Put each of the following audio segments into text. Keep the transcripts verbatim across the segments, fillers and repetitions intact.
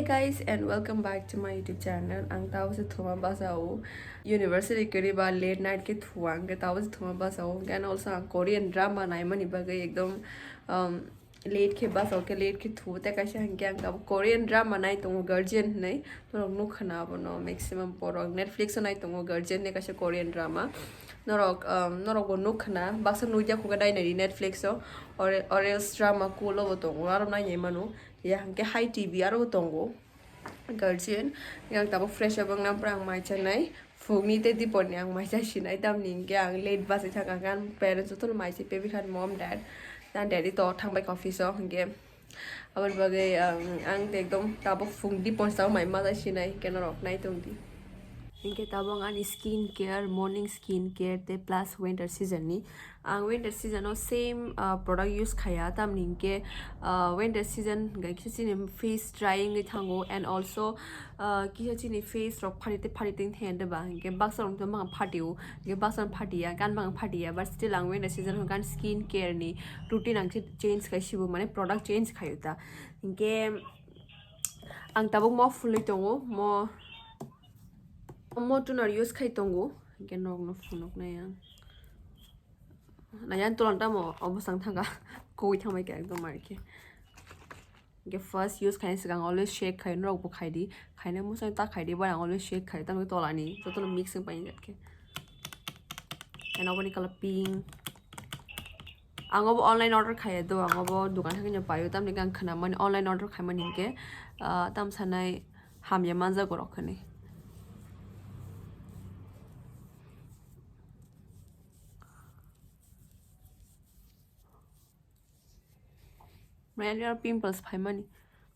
Guys, and welcome back to my YouTube channel. Ang tao se thuma basa o university kari ba late night ke thua ang ke tao se thuma basa o, and also ang Korean drama naimani bagwi ekdom, um, late khe basa o ke late khe thu te kaisa hwnkhe ang tabo Korean drama nai tongo Guardian hinwi, norok nukha na abono maximum borok Netflix o nai tongo Guardian hinwi kaisa Korean drama. Norok, um, norok bo nukha na, baksa nukya kho khe nai nai di Netflix o, or, or else drama cool o bo tongo, aro nai nai mano. Ya hwnkhe Hi T V aro bo tongo Guardian. Yang tabuk fresh up wngna pura ang mai chanai. Phungni tei diporni ang mai cha sinai, tamni hwnkhe ang late bus wi thangkha, ang parents jotono mai se pebikha, mom, dad, dan daddy to thangbai office o, hwnkhe aboni bagwi ang, ang tei ekdom tabuk phung dipor sao mai ma cha sinai, hwnkhe norok nai tongdi. Hwnkhe tabuk ani skin care, morning skin care tei plus winter season ni. Ang winter season o same, ah, product use khaya, tamni hwnkhe, ah, winter season hwnkhe kisa chini face dry wngwi thango, and also, ah, kisa chini face rok phari tei phari tei thaya de ba, hwnkhe baksa rok tong bang phati o, hwnkhe baksa phati ya, gan bang phati ya, but still ang winter season o gan skin care ni routine ang change khai sibo, mane product change khayo ta, hwnkhe ang tabuk mo phulwi tongo, mo, mo toner use khai tongo, hwnkhe nok no phunuk nai ang. Naiyan tolan tamo obosang thangkha. Koi thangbai khe ekdom arkhe. Hwnkhe first use khaina swkang always shake khai, norok bo khai di. Khaina muchung ta khai di, but ang always shake khai, tamni tolani jotono mix wng pai khe. And oboni color pink. Ang obo online order khaiya do, ang obo dokan thangwi no paio, tamni ang khna mani online order khaimani hwnkhe, ah, tam sanai hamya manjago rok hinwi. Mane pimples phaimani,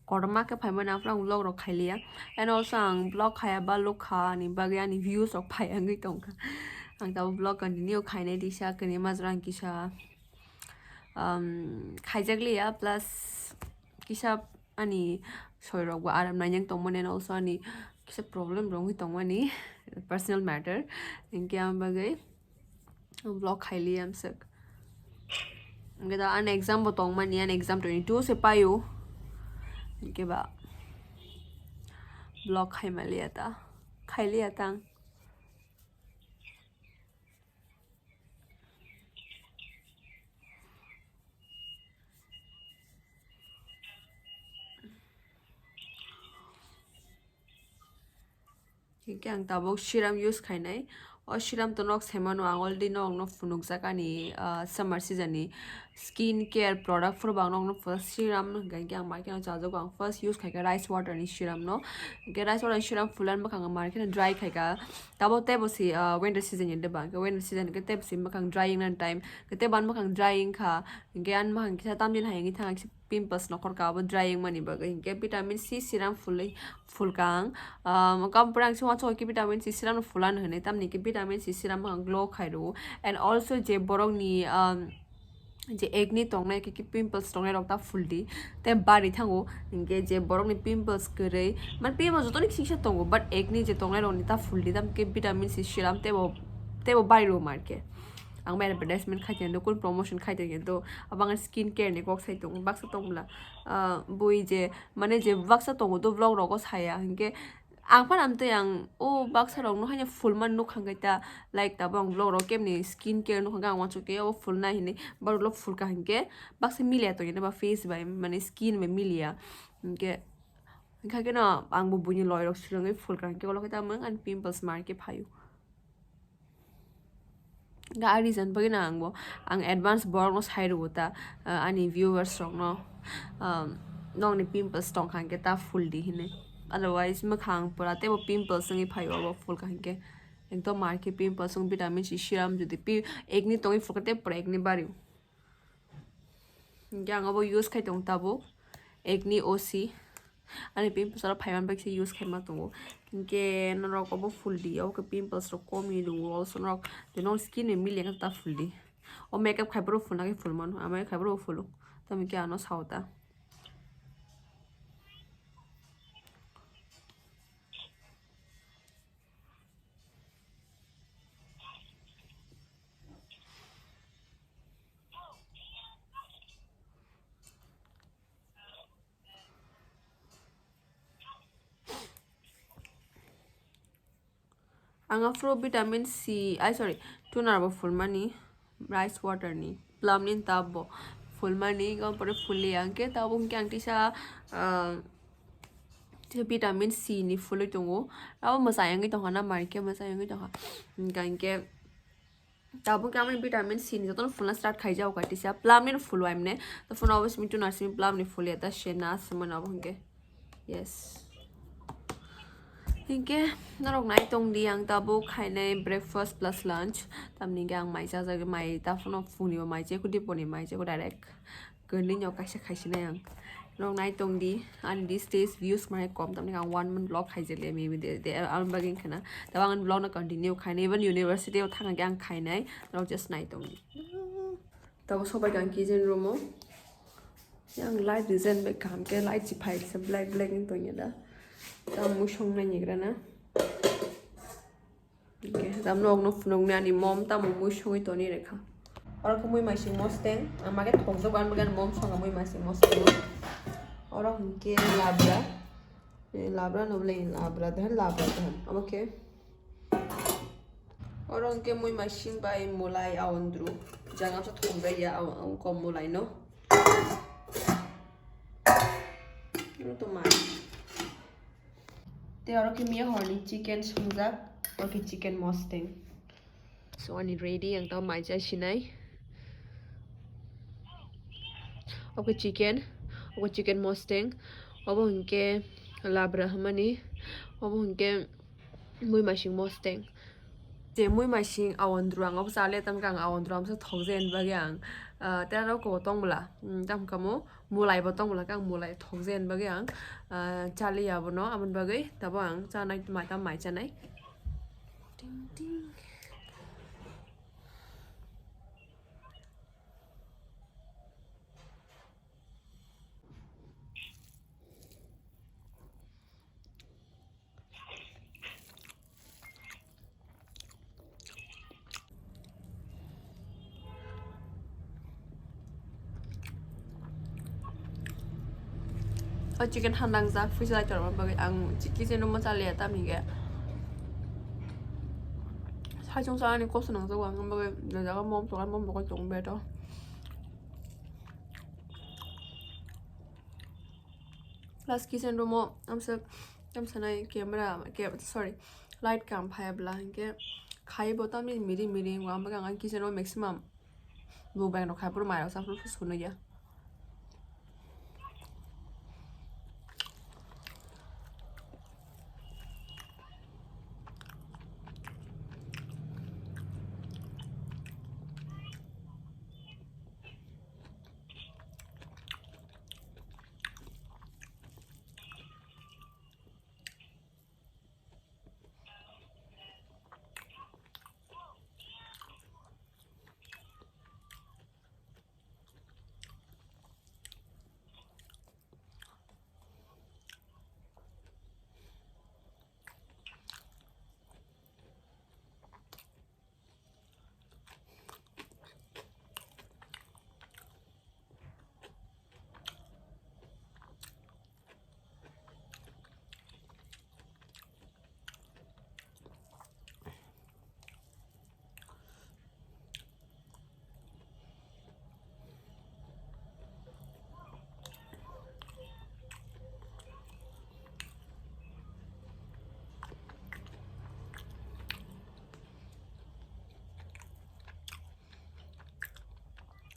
kotorma khe phaimani, aphuru ang vlog rok khailiya. And also ang vlog khaiya ba lukha ni bagwi ani views rok phai wngwi tongkha. Ang tabuk vlog continue khainai disa, kini majra ang kisa, um, khaijakliya, plus kisa ani soi rok bo aram nai tongmani, and also ani kisa problem rok wngwi tongmani, personal matter, hwnkhe ang bagwi vlog khailiya amswk. Hwnkhe da ani exam bo tongmani, ani exam twenty two se paio. Hwnkhe ba vlog khaimaliya ta, khailiya tang. Hingke ang tabuk serum use khainai. O serum to nok saimano, ang already nokno phunukjak ani, ah, summer season ni skin care product phuru bo ang nokno phunuk serum hingke ang market o chajago, ang first use khaikha rice water ni serum no. Hingke rice water ni serum phulani bwkhang ang market o dry khaikha. Tabuk teibo si, ah, winter season ni de ba, hingke winter season hingke teibo si bwkhang dry wngna time, hingke teibo ani bwkhang dry wngkha, hingke ani bwkhang kisa tamni hai wngwi thang kisa pimples nokhorka abo dry wngmani bagwi, hingke vitamin C serum phulwi phulka ang. Um, kampra ang se uansukha khe vitamin C serum no phulano hinwi, tamni khe vitamin C serum ang glow khai rwo. And also je borokni, um, je acne tongnai, khe, khe pimples tongnai rok ta phuldi, tei bari thango, hingke je borokni pimples kwrwi, mane pimples jotoni kisa kisa tongo, but acne je tongnai rokni ta phuldi, tamni khe vitamin C serum teibo, teibo bari rwo marke. Ang bai advertisement khai tongya do, kun promotion khai tongya do, abo ang skin care ni kok sai tongo, baksa tong bwla, ah, bui je, mane je baksa tongo do vlog rogo saya, hinkhe ang phano amtwi ang o baksa rok no haino full man nukha, hinkhe ta like tabuk ang vlog rok kebni skin care nukha, hinkhe ang uansuk tei o full nai hinwi borok full kha, hinkhe baksa milia tongya ba face bai, mane skin bai milia, hinkhe wngkha kheno ang bo buini loi rok swrwngwi full kha, hinkhe ulo khe tamo ani pimples marke phaio. Ga reason bagwi no ang bo, ang advance borok no sai rwo ta, ah, ani viewers rok no, um, nokni pimples tongkha hinkhe ta phuldi hinwi. Otherwise, mwkhang pura teibo pimples wngwi phaio, abo phulkha hinkhe. Ekdom marke pimples wng vitamin C serum jodi pi-, acne tongwi phulkha tei pura acne bario. Hinkhe ang abo use khai tongo tabuk, acne O C. Ani pimples oro phaiman bai khe use khaima tongo. Hinkhe norok obo phuldi, obo khe pimples rok komni rwo, also norok je norok skin bai milia khe ta phuldi. O makeup khai phuru phulna khe phul mano, amai khai phuru phulu. Tamo khe ano sao ta. Ang aphuru vitamin C, ai, sorry, toner bo phulmani, rice water ni, plum ni tub bo phulmani, gom pore phuli ang khe, tabuk hwnkhe ang tisa, ah, tisa vitamin C ni phulwi tongo. Abo mwsai wngwi tongkha na, mai khe mwsai wngwi tongkha. Hwnkhe, hwnkhe tabuk khe amoni vitamin C ni jotono phulna start khaijago kha tisa. Plum ni no phulwi mane. To phone abo simi toner simi plum ni phulya ta se na se mano abo hwnkhe. Yes. Hwnkhe norok nai tong di, ang tabuk khainai breakfast plus lunch. Tamni hwnkhe ang mai chajagwi, mai ta phano phungni bo mai chai kho, dipor ni mai chai kho direct. Kwnwi no kaisa khaisinai ang. Norok nai tong di, ani these days views mane kom, tamni ang one month vlog khaijak le, maybe de, de, ang bagwi khana. Tabuk ang vlog no continue khainai, even university o thangna khe ang khainai, norok just nai tong di. Tabuk sobai kha ang kitchen room o. Yang light design bai kaham khe light si phai khe black black wng tongya da. Tamo mui songnai nigra na. Hwnkhe, tamo nokno phunuknwi ani mom tamo mui songwi toni rekha. Oro khe mui maising mosteng, ang mage thokjak, ang mage mom songa mui maising mosteng. Oro hwnkhe labra, eh, labra no bole labra dehan, labra dehan. Omo khe oro hwnkhe mui maising bai mulai awandru, jang amsa thokjak ya, aw-, ang kom mulai no. Ano to mai. Te oro khe miya horni chicken songjak, oro khe chicken mosteng. So ani ready, ang tamo mai cha sinai. Oke chicken, oke chicken mosteng, obo hwnkhe labra hwnmani, obo hwnkhe mui masing mosteng. Je mui masing awandru ang obo chale, tamkhe ang awandru amsa thokjani bagwi ang, ah, tei aro kobo tong bwla, mm, tamkhe mo mulai bo tong bwla khe ang mulai thokjani bagwi ang, ah, chaliya abono, aboni bagwi tabuk ang chanai, mai, tamo mai chanai. Ting, ting. O chicken handangjak, phuisa lai torma bagwi ang chi-, kitchen room o chaliya, tamni khe saichung sa ani koso nangjago, ang bagwi jaga mom tongkha, mom tongkha tong beto. Plus kitchen room o amsa, amsa nai camera, ke-, sorry, light kaham phai bwla hinkhe khai bo tamni miring miring, ang bagwi ang kitchen room maximum bo bang rok khai, phuru mai rok sa phuru phuru sunu ya.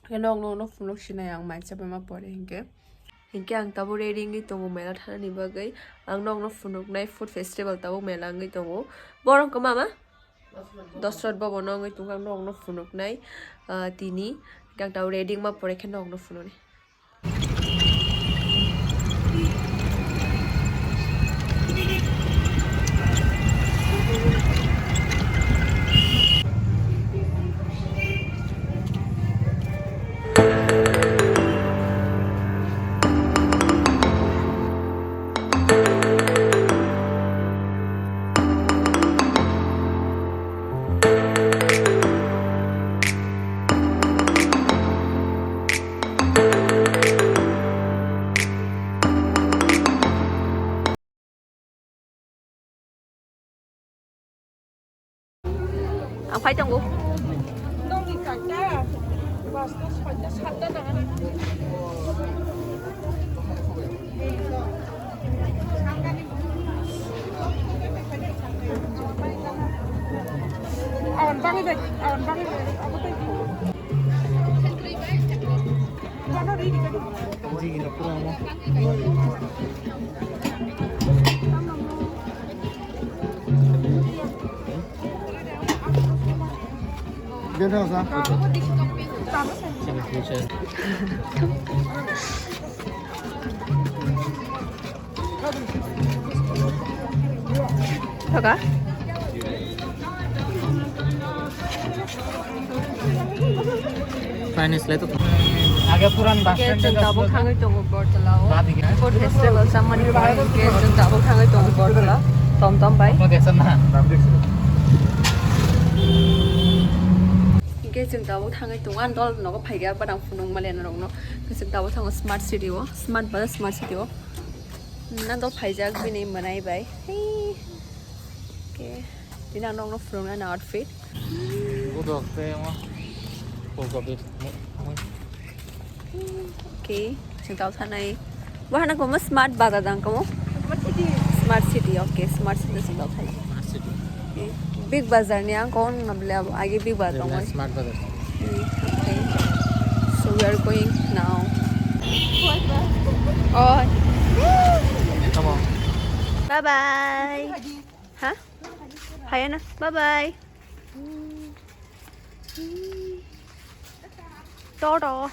Khe nok, nok, nok phunuk sinai ang mai chapai ma pore hinkhe. Hinkhe ang tabuk ready wngwi tongo mela thanani bagwi. Ang nokno phunuknai food festival tabuk mela wngwi tongo. Borok wngkha mama? Dosrot bobo no wngwi tongkha, ang nokno phunuknai, ah, tini. Hinkhe ang tabuk ready wngma pore khe nokno phunuknai. Phai tongo. Thoka. Finance le to. Age puran bus stand. Chwng tabuk thangwi tongo Bortolao. Food festival samani pore hwnkhe chwng tabuk thangwi tongo Bortola. Tom tom bai. Apa biasa na? Hwnkhe chwng tabuk thangwi tongo. Ang dol nogo phaikha, badang phunuk maliya norokno. Chwng tabuk thango smart city o. Smart bazar, smart city o. Nang dol phaijak bini mwnai bai. Hei. Okay. Bini ang nokno phunuknani outfit. Budok tei omo. Phulkobi. Okay. Chwng tao thanai. Bo hana komo smart bazar dang komo? Smart city. Smart city. Okay. Smart city chwng tao thanai. Smart city. Okay. Big bazar ni ang kon na bole abo age big bazar tong. Smart bazar. Okay. So we are going now. Oh. Come on. Bye bye. Ha? Hayana. Bye bye. Toto.